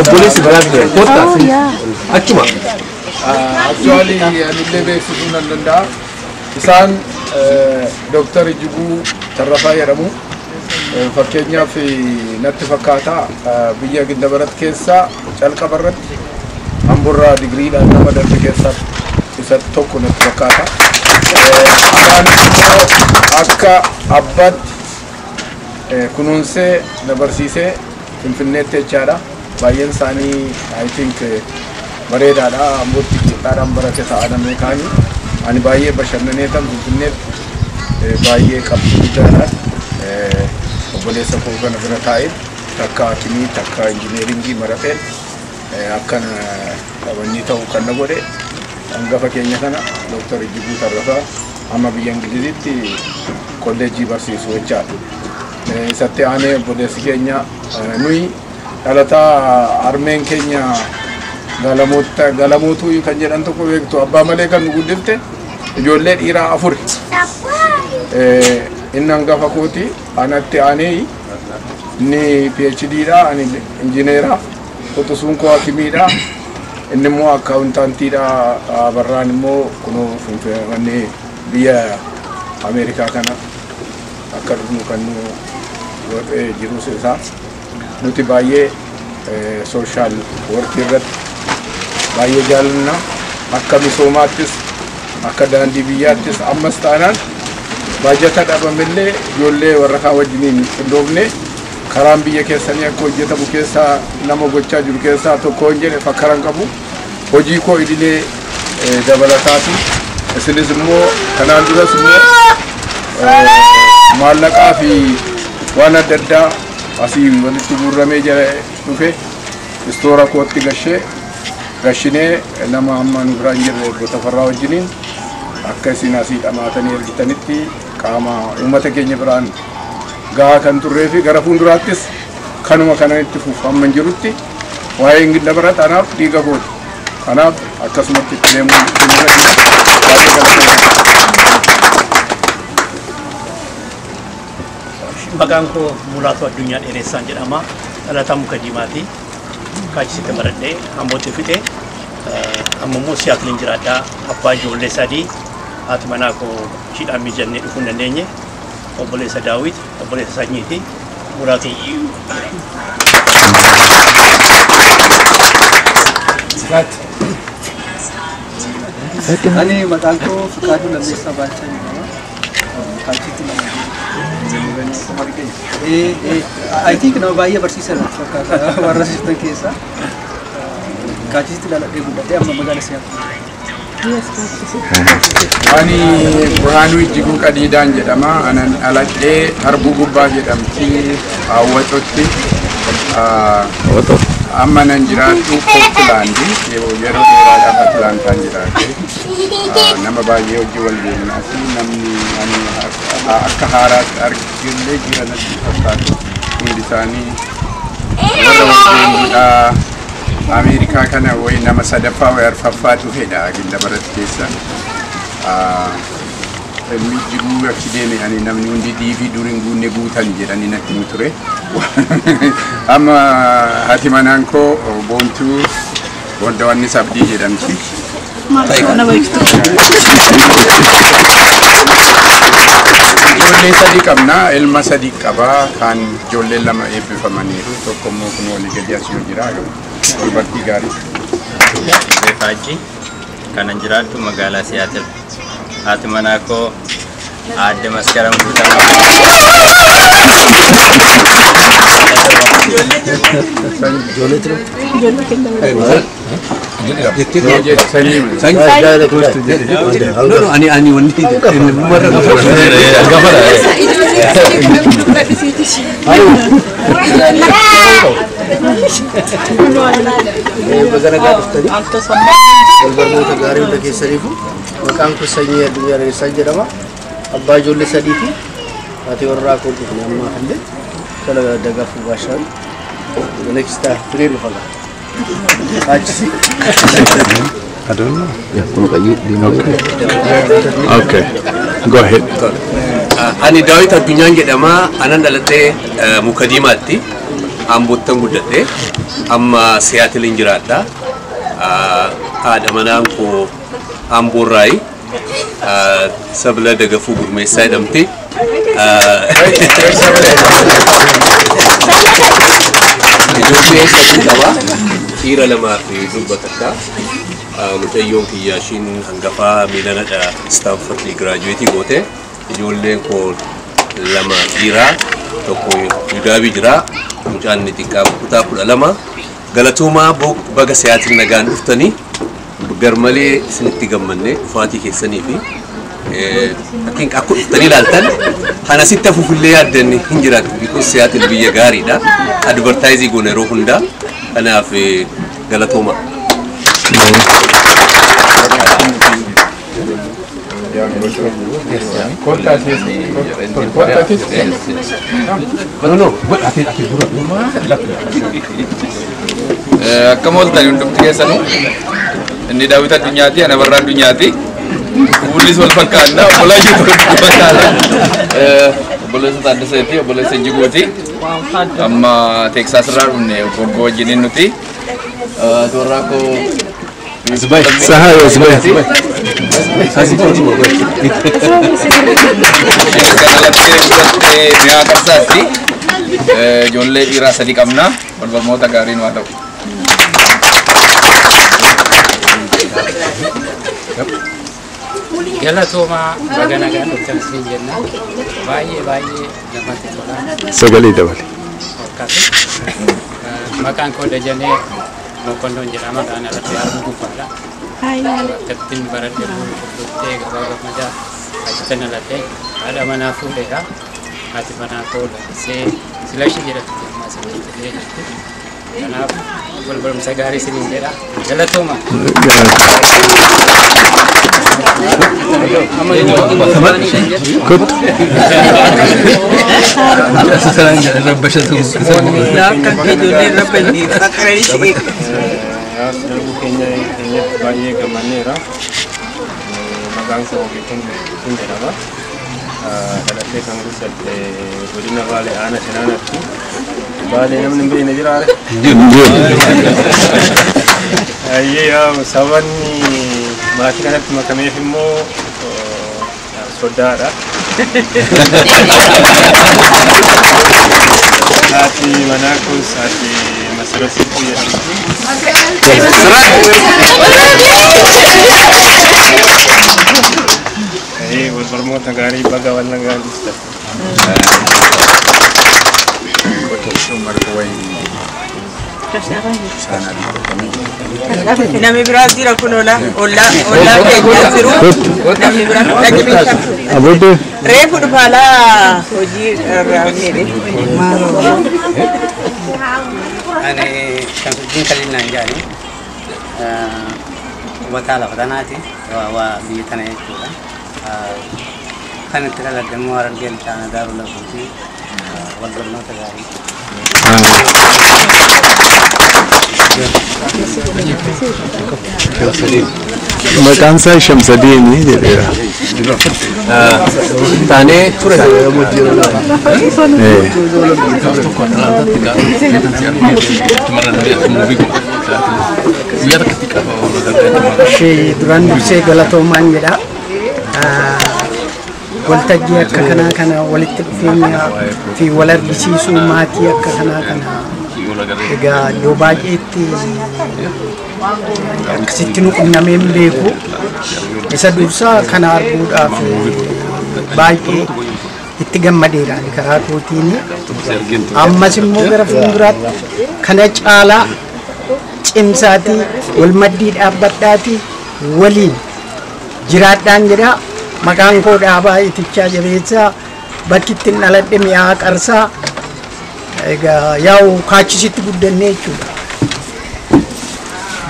Obboleessi balaa fide. Kottaa. Achuma. Actually anillee beeksisuu nan danda'a. Isaan Dooktar Ijjiguu Tarrafaa jedhamu. Fakkeenyaaf natti fakkaata biyya Gindabarat keessaa calqaba irratti Amborraa digiriidhaan nama darbe keessaa isa tokko natti fakkaata. Isaanis immoo akka abbaatti kunuunsee na barsiisee Finfinneetti jechaadha. Baay'een isaanii I think bareedaadha. Ambootti qixxaadhaan barate ta'a namni kaanii. Ani baay'ee bashannanee tan Finfinneetti baay'ee qabxii guddaadhaan obboleessa koo kana bira taa'ee takka hakimii takka injineeringii maradheen akkana qabannii ta'u kan na godhe hangafa keenya kana Dooktar Ijjiguu Tarrafaa amma biyya Ingilizitti kolleejjii barsiisu jechaadha. Isatti aanee obboleessi keenya nuyi dhalataa harmeen keenya Galamootuu kan jedhan tokko beektu abbaa malee kan nu guddifte ijoollee dhiiraa afuri. Inni hangafa kooti anatti aanee inni PhD dha ani injineera quxisuun koo hakimiidha inni immoo akkaawuntaantiidha Abarraan immoo kunoo Finfinnee biyya Ameerikaa kana akka dhufnu kan nu godhee jirus isaa nuti baay'ee sooshaal workii irratti baay'ee jaalanna akka misoomaattis akka daandii biyyaattis ammas taanaan baajata dhabamillee ijoollee warra kaan wajjiniin qindoofne karaan biyya keessanii akka hojjetamu keessaa nama gochaa jiru keessaa tokko hin jedhe fakkaran qabu hojii koo idilee dabalataati. Isinis immoo kanaan duras immoo maallaqaa fi waan adda addaa asii walitti guurramee jala dhufe istoora kootti gashee gashinee nama amma nu biraan jirre obbo Tafarraa wajjiniin akka isin asii dhamaatanii ergitanitti qaama uummata keenya biraan gahaa kan turree fi gara fuulduraattis kanuma kanan itti fufu hamma hin jirutti waa'een Gindabarat anaaf dhiiga kooti. Kanaaf akkasumatti itti deemuun itti jira. Baay'ee galatooma. Maqaan koo Mulaatu Addunyaa Dheeressaan jedhama. Dhalataa muka diimaati. Kaachisitti maradhee Ambootti fixe. Amma immoo Siyaatiliin jiraadha. Abbaa ijoollee sadii. Haati manaa koo ishiidhaan mijannee dhufuu hin dandeenye. Obboleessa Daawit, obboleessa Sanyiiti. Mulaatu. Ani maqaan koo Fiqaaduu Lammeessaa Baalchaa jedhama. Kaachitti nama I think nama baay'ee barsiisan fakkaata warra sirtan keessaa. Kaachisitti dhaladhee guddadhee amma magaala Siyaatiliin. Ani Burhaanuu Ijjiguu Qadiidaan jedhama. Anan dhaladhee Harbuu Gubbaa jedhamti Hawwaxotti. Amma nan jiraadhu Poortilaandi. Yeroo dheeraadhaaf Atlaantaan jiraadhe. Nama baay'ee hojii wal beeknaa fi namni ani akka haaraatti argillee jira natti fakkaatu. Hundi isaanii warra wal beeknudha. Ameerikaa kana wayi nama sadaffaa wayi arfaffaa dhufedha Gindabarat keessa. Ilmi jiruu achi deeme ani namni hundi diivii dur hin guunne guutan jedhanii natti himu ture. Amma haati manaan koo Boontuu Boondawannis Abdii jedhamti. Ijoollee sadii qabna. Ilma sadii qaba. Kaan ijoolleen lama eebbifamaniiru. Tokko immoo kun walii gadi as yoo jira. Dubartii gaarii. Faajji kanan jiraattu magaalaa Siyaatil. Haati manaa koo Aadde Maskaram Guutamaa. Ani wanni Baga nagaa dhuftanii wal barnoota gaarii hunda keessaniifu maqaan koo Sanyii Addunyaa Dheeressaa jedhama. Abbaa ijoollee sadiiti. Haati warraa koo dhufne ammaaf illee tola dagaafuu baashaan next time firee dhufa. Achisi. I don't know. Okay. Okay. Go ahead. Ani Daawit Addunyaan jedhama. Anan dhalatee muka diimaatti Ambottan guddadhe. Amma Seattle jiraadha. Haadha manaan koo Amboorraayi. Sabla Dagafuu Gurmeessaa jedhamti. Ijoollee sadii qaba. Dhiira lamaa fi durba takka. Mucayyoon kiyyaa ishiin hangafaa miilanadha Stanford giraajuweetii goote. Ijoolleen koo lama dhiiraa tokko Yudaabii jira. Mucaan inni xiqqaa kutaa 12. Galatoomaa baga Seattle nagaan dhuftanii garmalee isinitti gammanne dhufaatii keessanii fi akka dhuftanii ilaaltan kan asitti hafuufillee yaaddanni hin jiraatu. Because Seattle biyya gaariidha. Advertising goona yeroo hundaa. Kanaaf galatooma. Akkam ooltanii hundumti keessanuu inni Daawit Addunyaati ana Barraa Addunyaati fuullis wal fakkaanna obbolaa jiru wal fakkaata obboleessa Taaddasee fi obboleessa Jiguuti amma Teeksaas irraa dhufne obbo wajjiniin nuti toorraa koo Sahayo Zbay. Mi'a qarsaatti ijoollee dhiiraa sadii qabna wal barnoota gaariin waa ta'u. Galatoomaa baga nagaan dhuftan isin jenna. Baay'ee baay'ee namatti tola. Sagalee dabale. Maqaan koo Dajanee Mokonnoon jedhama. Kan irratti arguu gubbaadha. Akkattiin baradhe gurguddee gabaa gammadaa achitti dhaladhe haadha manaa fuudheera. Haati manaa koo lalisee Silashii jedhamti amma asirratti jirti. Kanaaf wal barumsa gaarii isiniin jedha. Galatooma. Darbuu keenya keenyatti baay'ee gammanneera. Maqaan koo Geetun jedhama. Dhalatee kan guddadhe godina Baalee aanaa Shinaanatti. Baalee namni hin beekne jiraa? Ayyee sababni maatii kanatti makameef immoo soddaadha. Haati manaa koos haati Masarat Siquu jedhamti. Wal barnoota gaarii baga wal nagaan dhuftan. Namni biraa jira kun ollaa ollaa keenya jiru. Namni biraa dhaqni reefu dhufaalaa hojii irraa hojii. Ani Shamsuddin Khalil naan jedhani hubataa lafa tanaati waa biyya tana jechuudha. Kan itti dhaladhe immoo Harargee Lixaana Daaruu Lafuuti wal barnoota gaarii. Maqaan isaa Shamsadiini jedheera. Taanee ture. Ishee duraan dursee galatoomaan jedha. Waltajjii akka kanaa kana walitti dhufeenya fi wal argisiisuu maatii akka kanaa kana egaa iddoo baay'eetti akkasitti nu qunnamee hin beeku. Isa dursaa kana arguudhaaf baay'ee itti gammadeera karaa kootiin. Ammas immoo gara fuulduraatti kana caalaa cimsaatii wal maddii dhaabbadhaatii waliin jiraadhaan jedha. Maqaan koo Dhaabaa Itichaa Jabeessaa bakki ittiin dhaladhe mi'aa qarsaa egaa yaa'u kaachisitti guddannee jechuudha.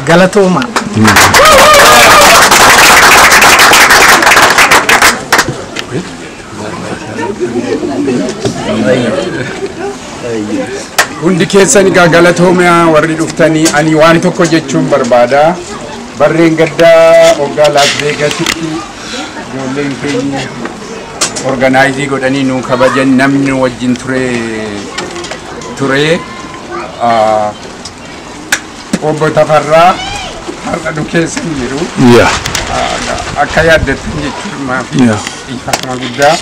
Galatooma. Hundi keessan egaa galatoomaa warri dhuftanii ani waan tokko jechuun barbaada. Barreen gaddaa waggaa Las Veegasitti ijoolleen keenya organize godhanii nu kabajan namni wajjin ture obbo Tafarraa har'a nu keessa hin jiru. Akka yaaddattan jechuudha fi dhiifama guddaa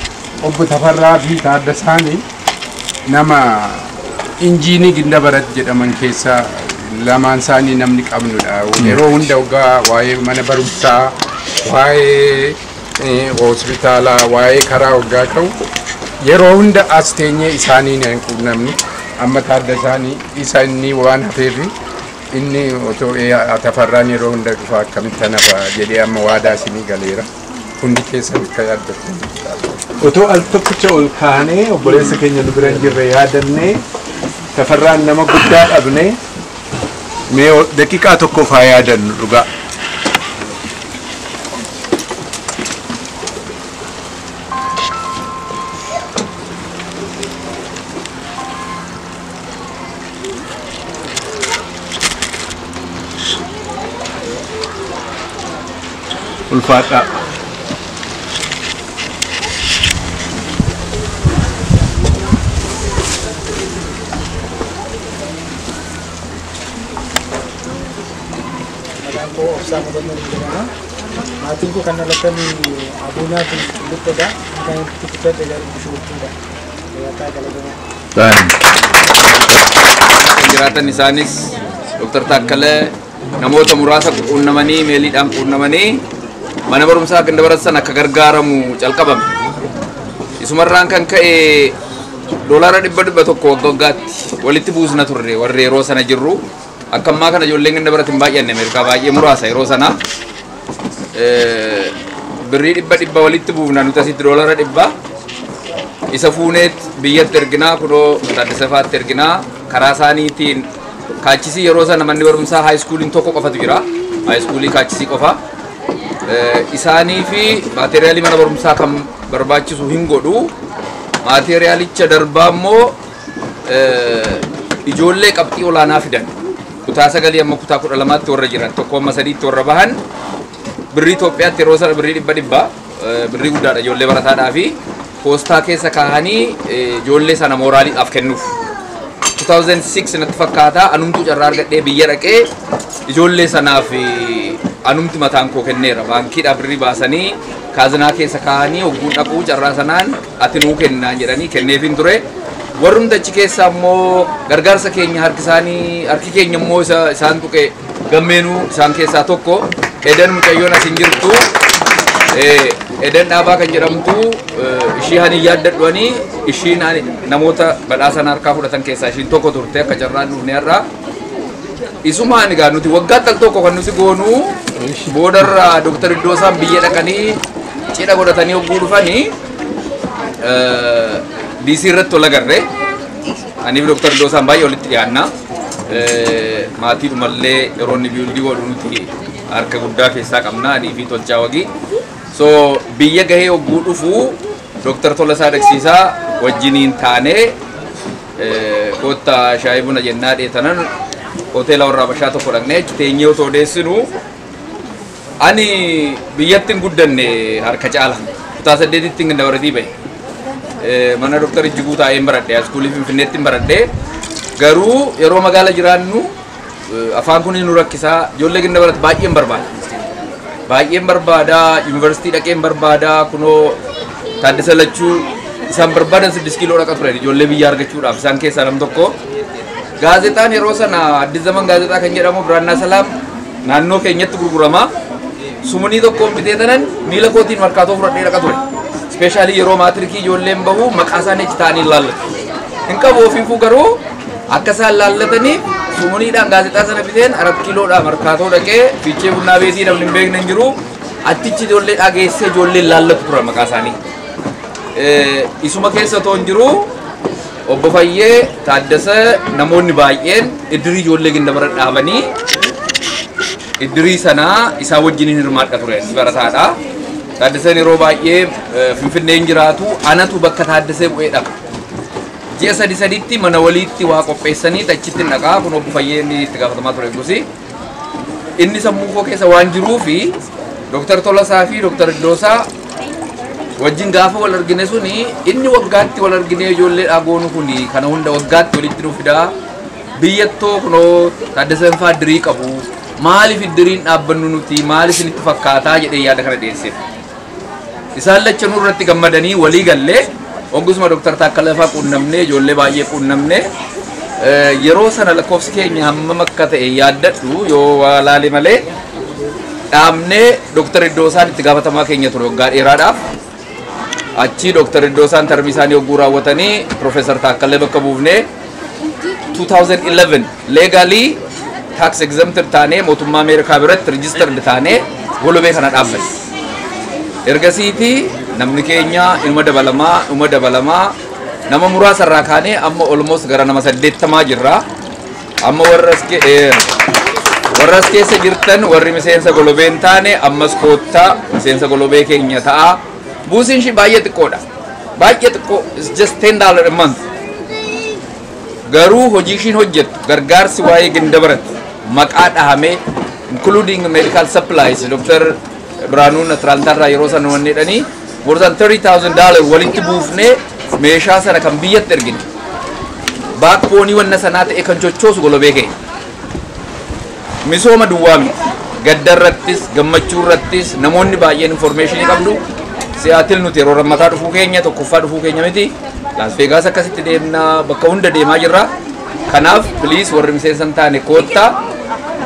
obbo Tafarraa fi Taaddasaanii nama injiinii Gindabarat jedhaman keessaa lamaan isaanii namni qabnudha. Yeroo hunda waggaa waa'ee mana barumsaa, waa'ee hospitaalaa, waa'ee karaa waggaa ka'u yeroo hunda as teenyee isaanii hin quunnamnu. Amma Taaddasaanii isa inni waan hafeef inni otoo Tafarraan yeroo hunda dhufa akkamitti hafa jedhee amma waadaa isinii galeera. Hundi keessan akka yaaddattan. Otoo al tokkicha ol kaanee obboleessa keenya nu bira hin jirre yaadannee Tafarraan nama guddaa dhabnee mee daqiiqaa tokkoof haa yaadannu dhugaa. Ulfaadhaa. Maqaan koo Obsaa Mokonnon jedhama. Maatiin koo kan dhalatan Abuunaa fi Qulluttodha. Kan itti guddadhe garuu Bishooftuudha. Fayyaataa galatooma. Kan jiraatan isaanis Dr. Taakkalee namoota muraasa quunnamanii meeliidhaan quunnamanii mana barumsaa Gindabarat sana akka gargaaramu calqabame. Isumarraan kan ka'e $100 waggaa waggaatti walitti buusna turre warri yeroo sana jirru. Akka ammaa kana ijoolleen Gindabarat hin baay'anne Ameerikaa baay'ee muraasa yeroo sana. Birrii 100 walitti buufna nuti asitti $100 isa fuuneet biyyatti erginaa kunoo Taaddasa faatti erginaa karaa isaaniitiin kaachisii yeroo sana manni barumsaa haayiskuuliin tokko qofatu jira. Haayiskuulii kaachisii qofa. Isaanii fi maateeriyaalii mana barumsaa kan barbaachisu hin godhu. Maateeriyaalicha darbaa immoo ijoollee qabxii olaanaa fidan. Kutaa 9 amma kutaa 12tti warra jiran 1 amma 3tti warra bahan birrii Itoophiyaatti yeroo sana birrii 100 birrii guddaadha ijoollee barataadhaa fi poostaa keessa kaahanii ijoollee sana mooraaliidhaaf kennuuf. 2006 natti fakkaata anumtuu carraa argadhee biyya dhaqee ijoollee sanaaf anumti mataan koo kenneera. Baankiidhaaf birrii baasanii kaazinaa keessa kaahanii hogguun dhaquu carraa sanaan ati nuu kennaan jedhanii kenneefin ture. Warrumti achi keessa immoo gargaarsa keenya harki isaanii harki keenya immoo isaan tuqe gammeenuu isaan keessaa tokko Eden mucayyoon as hin jirtu. Eden Dhaabaa kan jedhamtu ishii hani yaaddadhuanii ishiin namoota badhaasa harkaa fudhatan keessaa ishiin tokko turte akka carraan dhufne har'a. Isumaan egaa nuti waggaatti al tokko kan nuti goonu boodarraa Dr. Iddoosaan biyya dhaqanii cidha godhatanii hogguu dhufanii DC irratti wal agarre. Anii fi Dr. Iddoosaan baay'ee walitti dhiyaanna. Maatiidhumallee yeroo inni biyyoolii godhu nuti harka guddaa keessaa qabna anii fi Tolchaa Wagii. So biyya gahee hogguu dhufu Dr. Tolasaa Daqsiisaa wajjiniin taanee koottaa shaayii buna jennaa dheetanan hoteela warra Habashaa tokko dhaqnee achi teenyee otoo odeessinu ani biyyatti hin guddanne harka caala. Kutaa 8tti hin Gindabaratii bahe. Mana Dr. Ijjiguu taa'een baradhe, iskuulii Finfinneetti hin baradhe. Garuu yeroo magaala jiraannu afaan kun nu rakkisaa ijoollee Gindabarat baay'een barbaada. Baay'een barbaada, yuunivarsiitii dhaqeen barbaada, kunoo Taaddasa Lachuu isaan barbaadan 6 kiiloo dhaqa ture ijoollee biyya argachuudhaaf isaan keessaa nam tokko. Gaazexaan yeroo sana Addis Zaman gaazexaa kan jedhamu Biraannaa Salaam naannoo keenyatti gurgurama. Sumunii tokkoon bitee tanan miila kootiin markaatoo fudhadhee dhaqa ture. Ispeeshaalii yeroo maatirikii ijoolleen bahu maqaa isaanii achi taa'anii laallatu. Hin qabu ofiifuu garuu akka isaan laallataniif sumuniidhaan gaazexaa sana biteen 4 kiiloodhaa markaatoo dhaqee fiichee bunnaa beetii namni hin beekne hin jiru. Attichi ijoollee dhageessee ijoolleen laallatu turan maqaa isaanii. Isuma keessa otoo hin jiru obbo Fayyee Taaddasa namoonni baay'een iddirii ijoollee Gindabarat dhaabanii iddirii sanaa isaa wajjiniin hirmaadha ture barataadha. Taaddaseen yeroo baay'ee Finfinnee hin jiraatu anatu bakka Taaddasee bu'ee dhaqa. Ji'a sadi saditti mana waliitti waa qopheessanii achitti dhaqaa kun obbo Fayyee inni itti gaafatamaa ture gusi. Inni sammuu koo keessa waan jiruu fi Dr. Tolasaa fi Dr. Iddoosaa wajjin gaafa wal argine suni inni waggaatti wal argine ijoolleedhaa goonu kuni kana hunda waggaatti walitti nu fidaa. Biyyattoo kunoo Taaddasaan fa'aa dirii qabu. Maaliif diriin dhaabbannu nuti maal isinitti fakkaataa jedhee yaada kana dhiyeesseef. Isaan lachanuu irratti gammadanii walii gallee hoggasuma Dr. Taakkalaa fa'aa quunnamnee ijoollee baay'ee quunnamnee yeroo sana lakkoofsi keenya hammam akka ta'e yaaddadhu yoo waa laale malee dhaabnee Dr. Iddoosaan itti gaafatamaa keenya ture waggaa dheeraadhaaf. Achi Dr. Iddoosaan tarmii isaanii hogguu raawwatanii Profeesar Taakkalee bakka buufnee 2011 legally tax exempted taanee mootummaa Ameerikaa biratti registered taanee golobee kana dhaabbanne. Ergasiiti namni keenya inuma dabalamaa nama muraasa irraa kaanee amma almost gara nama 80 jirra. Amma warra as keessa jirtan warri miseensa golobee hin taane ammas koottaa miseensa golobee keenya ta'a. Buusiin ishii baay'ee xiqqoodha. Baay'ee xiqqoo, it's just $10 a month. Garuu hojii ishiin hojjettu gargaarsi waa'ee Gindabarat maqaa dhahamee including medical supplies Dr. Biraanuun Atlaantaarraa yeroo sana wanni jedhanii more than $30,000 walitti buufnee meeshaa sana kan biyyatti ergine. Baakboonii wanna sanaa ta'e kan chochoosu golobee keenya. Misooma duwwaa miti. Gaddarrattis gammachuurrattis namoonni baay'een informationii qabdu. Seattle nuti yeroo rammataa dhufuu keenya tokkoffaa dhufuu keenya miti. Las Vegas akkasitti deemnaa bakka hunda deemaa jirra. Kanaaf please warri miseensa hin taane koottaa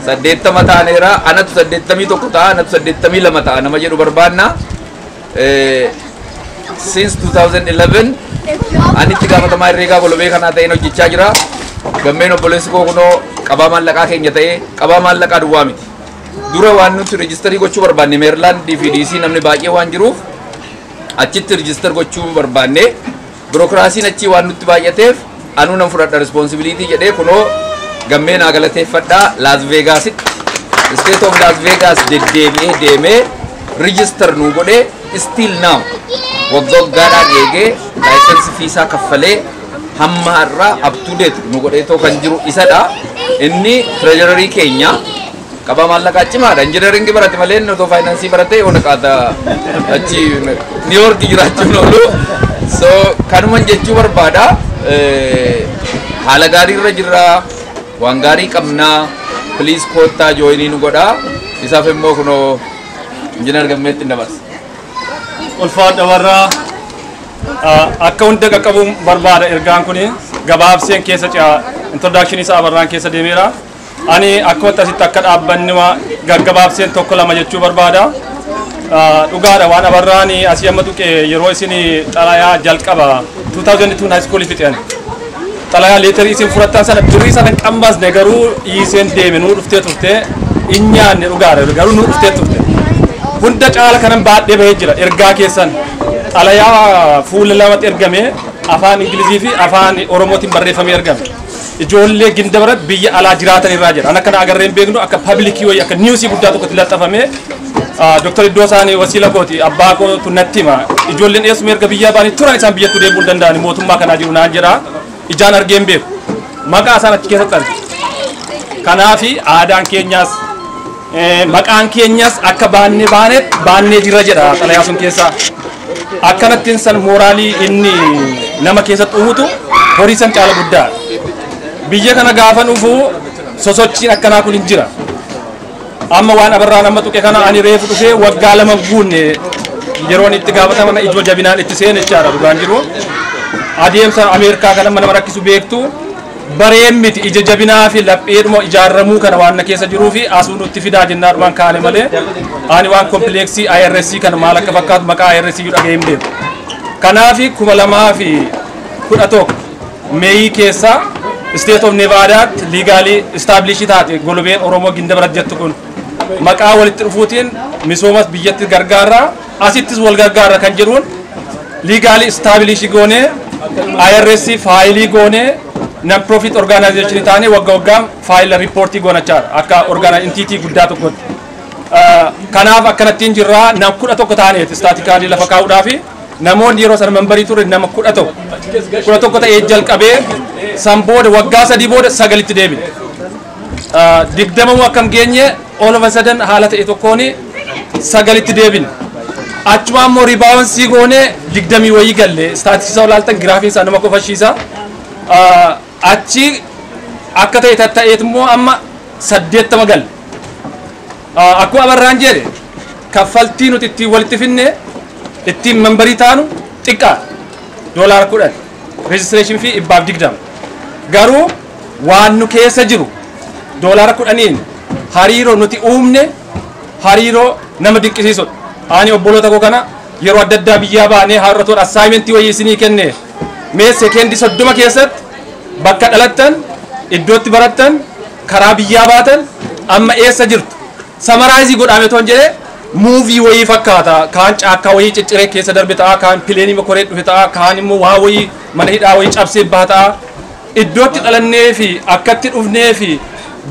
80 taaneera anatu 81 ta'a anatu 82 ta'a nama jedhu barbaanna. Since 2011 ani itti gaafatamaa herreegaa golobee kanaa ta'een hojjechaa jira. Gammeen obboleessi koo kunoo qabaa maallaqaa keenya ta'ee qabaa maallaqaa duwwaa miti. Dura waan nuti rejistarii gochuu barbaanne Meerilaand fi DC namni baay'ee waan jiruuf achitti rejister gochuu barbaanne birookiraasiin achii waan nutti baay'ateef anuu nan fudhadha responsibility jedhee kunoo gammeen haa galateeffadhaa Las Vegaasitti State of Las Vegas deddeebi'ee deemee register nu godhee still now waggaa waggaadhaan eegee laayisensi fiisaa kaffalee hamma har'aa up to date nu godhee too kan jiru isadha. Inni treasurerii keenya qabaa maallaqaa cimaadha. Injineringii barate malee inni otoo faayinaansii barate yoo naqaata achi New York jiraachuun oolu. So kanuman jechuu barbaada. Haala gaarii irra jirra. Waan gaarii qabnaa. Please koottaa joinii nu godhaa. Isaaf immoo kunoo injinar Gammeetti hin dabarsa. Ulfaadha warraa akka hunda qaqqabuun barbaada ergaan kuni gabaabseen keessa ce'a introduction isaa abarraan keessa deemeera. Ani akkuma asitti akka dhaabbanni gaggabaabseen tokko lama jechuu barbaada. Dhugaadha waan abarraan asii amma tuqe yeroo isin xalayaa jalqaba 2002 high school fixeen. Xalayaa leetarii isin fudhattan sana durii sana hin qammasne garuu dhiiseen deeme nuu dhuftee turte hin nyaanne dhugaadha garuu nuu dhuftee turte. Hunda caala kanan baadhee bahee jira ergaa keessan xalayaa fuula lamatti ergame afaan Ingilizii fi afaan Oromootiin barreeffamee ergame. Ijoollee Gindabarat biyya alaa jiraatan irraa jira. Ana kana agarreen beeknu akka paablikii wayii akka niwusii guddaa tokkotti laxxafame. Dr. Iddoosaanii wasiila kooti abbaa kootu natti hima. Ijoolleen eessuma erga biyyaa ba'anii turan isaan biyyattuu deebi'uu hin danda'ani mootummaa kanaa jiru naan jedha. Ijaan argeen beeku. Maqaa isaan achi keessatti arge. Kanaafi aadaan keenyaas maqaan keenyas akka baannee baannee jira jedha xalayaa sun keessaa. Akkanattiin san mooraalii inni nama keessatti uumutu horii san caala guddaa. Biyya kana gaafa dhufu sosochiin akkanaa kun hin jira. Amma waan abarraan amma tuqe kana ani reefu dhufee waggaa lama guunne yeroon itti gaafatama ijoo jabinaan itti seene jechaadha dhugaan jiru. Adeemsa Ameerikaa kana nama rakkisu beektu bareen miti ija jabinaa fi lapheedhuma ijaarramuu kana waan na keessa jiruu fi asuu nutti fidaa jennaa dhumaan kaane malee ani waan kompleeksii IRS kana maal akka fakkaatu maqaa IRS iyyuu dhaga'ee hin beeku. Kanaafi 2011 Meeyii keessa State of Nevadaatti legally establish taate golobeen Oromoo Gindabarat jettu kun maqaa walitti dhufuutiin misoomas biyyatti gargaarraa asittis wal gargaarra kan jedhuun legally establish goonee IRS faayilii goonee non profit organization taane wagga waggaan faayila riippoortii goonachaadha akka entity guddaa tokkotti. Kanaaf akkanattiin jirraa nam 11 taaneeti istaatikaalii lafa kaa'uudhaafi namoonni yeroo sana membarii ture nama 11 11 ta'ee jalqabee san booda waggaa 3 booda 9tti deebine. 20 akkam geenye All of a sudden haala ta'e tokkoon 9tti deebine. Achuma immoo rebounce goone 20 wayii galle. Statistics isaa ilaaltan giraafiin isaa nama kofashiisa. Achi akka ta'e tatta'eet immoo amma 80 galle. Akkuma Abarraan jedhe kaffaltii nuti ittiin walitti finne ittiin memberii taanu xiqqaa $10 registration fee 120. Garuu waan nu keessa jiru $10 hariiroo nuti uumne hariiroo nama dinqisiisudha. Ani obboloota koo kana yeroo adda addaa biyyaa baanee har'atoon assignmentii wayii isinii kenne mee sekeendii 30 keessatti bakka dhalattan iddootti barattan karaa biyyaa baatan amma eessa jirtu summarize godhame toon jedhee movie wayii fakkaata. Kaan caakkaa wayii cicciree keessa darbe ta'a, kaan pileenii mokoree dhufe ta'a, kaan immoo waa wayii mana hidhaa wayii cabsee baha ta'a. Iddootti dhalannee fi akkatti dhufnee fi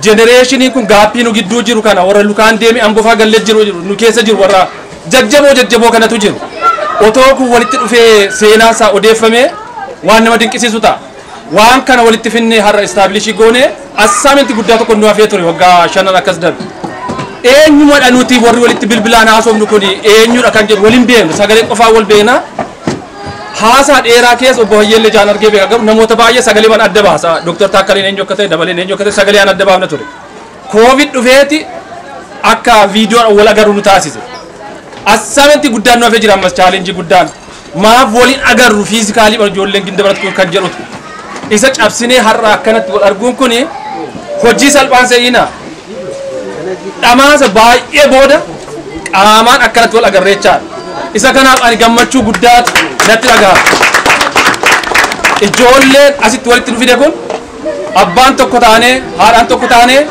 generationiin kun gapii nu gidduu jiru kana warra lukaan deemee ambofaa gallee jiru nu keessa jiru warra jajjaboo kanatu jiru. Otoo kun walitti dhufee seenaa isaa odeeffamee waan nama dinqisiisu ta'a. Waan kana walitti finnee har'a establish goone assignment guddaa tokko nu hafee ture waggaa 5 akkas darbe. Eenyumadha nuti warri walitti bilbilaan haasofnu kun eenyudha kan jedhu waliin beeknu sagalee qofaa wal beekna. Haasaa dheeraa keessa obbo Hayyeellee Jaan argee beeka garuu namoota baay'ee sagalee waan adda baasa. Dooktar Taakkaleen eenyu akka ta'e Dabaleen eenyu akka ta'e sagalee aan adda baafna ture. Koovid dhufeeti akka viidiyoon wal agarru nu taasise. Assignment guddaan nu hafee jira ammas challenge guddaan. Maaf waliin agarru physically ijoolleen Gindabarat kun kan jedhutu. Isa cabsinee har'a akkanatti wal arguun kun hojii salphaan se'ina. Dhamaasa baay'ee booda qaamaan akkanatti wal agarreechaadha. Isa kanaaf ani gammachuu guddaatu natti dhagahama. Ijoolleen asitti walitti nu fide kun abbaan tokko taanee haadhaan tokko taanee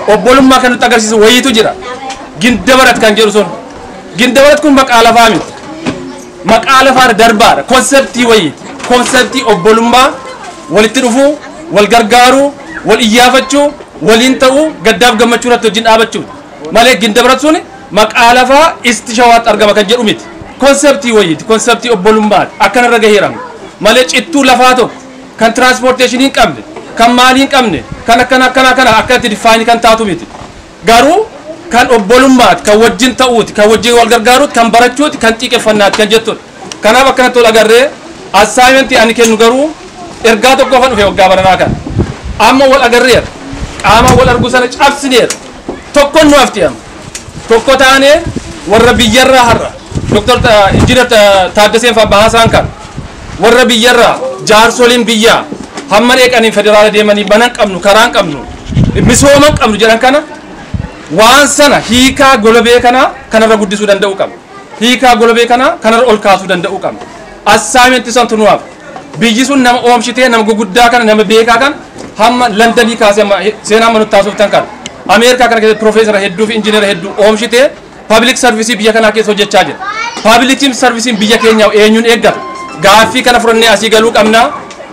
obbolummaa kan nutti agarsiisu wayiitu jira. Gindabarat kan jedhu sun. Gindabarat kun maqaa lafaa miti. Maqaa lafaarra darbaadha. Conceptii wayiiti. Conceptii obbolummaa walitti dhufuu, wal gargaaruu, wal iyyaafachuu, waliin ta'uu, gaddaaf gammachuu irratti wajjin dhaabachuu. Malee Gindabarat sun maqaa lafaa isti shawaatti argama kan jedhu miti. Conceptii wayiiti. Conceptii obbolummaati. Akkanarra gaheerama. Malee cittuu lafaa tokko kan transportationii hin qabne, kan maalii hin qabne, kan akkana akkana kana akkanatti define kan taatu miti. Garuu kan obbolummaati, kan wajjin ta'uuti, kan wajjin wal gargaaruuti, kan barachuuti, kan xiiqeffannaati kan jettudha. Kanaaf akkanatti wal agarree assignmentii ani kennu garuu ergaa tokkoofan dhufe waggaa baranaa kana. Amma wal agarreera. Qaama wal arguu sana cabsineera. Tokkoon nu hafti amma. Tokko taanee warra biyyarraa har'a Dooktar Injiinar Taaddaseen fa'aa bahaasaan kan warra biyyarraa jaarsoliin biyyaa hamma dheeqanii federaala deemanii mana hin qabnu, karaa hin qabnu, misooma hin qabnu jedhan kana waan sana hiikaa golobee kanaa kanarra guddisuu danda'uu qabna. Hiikaa golobee kanaa kanarra ol kaasuu danda'uu qabna. Assignmentii santu nu hafa. Biyyi sun nama oomshitee nama guguddaa kana nama beekaa kana hamma Londonii kaasee amma seenaa amma nutti taasiftan kana Ameerikaa kana keessatti piroofeesara hedduu fi injiinara hedduu oomshitee public service biyya kanaa keessa hojjechaa jira. Public service biyya keenyaa eenyuun eeggata? Gaaffii kana furannee asii galuu qabna.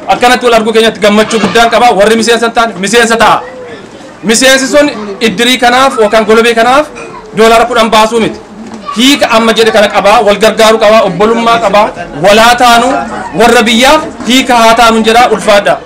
Akkanatti wal arguu keenyatti gammachuu guddaan qaba. Warri miseensa hin taane miseensa ta'a. Miseensi sun iddirii kanaaf yookaan golobee kanaaf $10 baasuu miti. Hiika amma jedhe kana qabaa, wal gargaaruu qabaa, obbolummaa qabaa, walaa taanu warra biyyaaf hiika haa taanu jedhaa ulfaadha.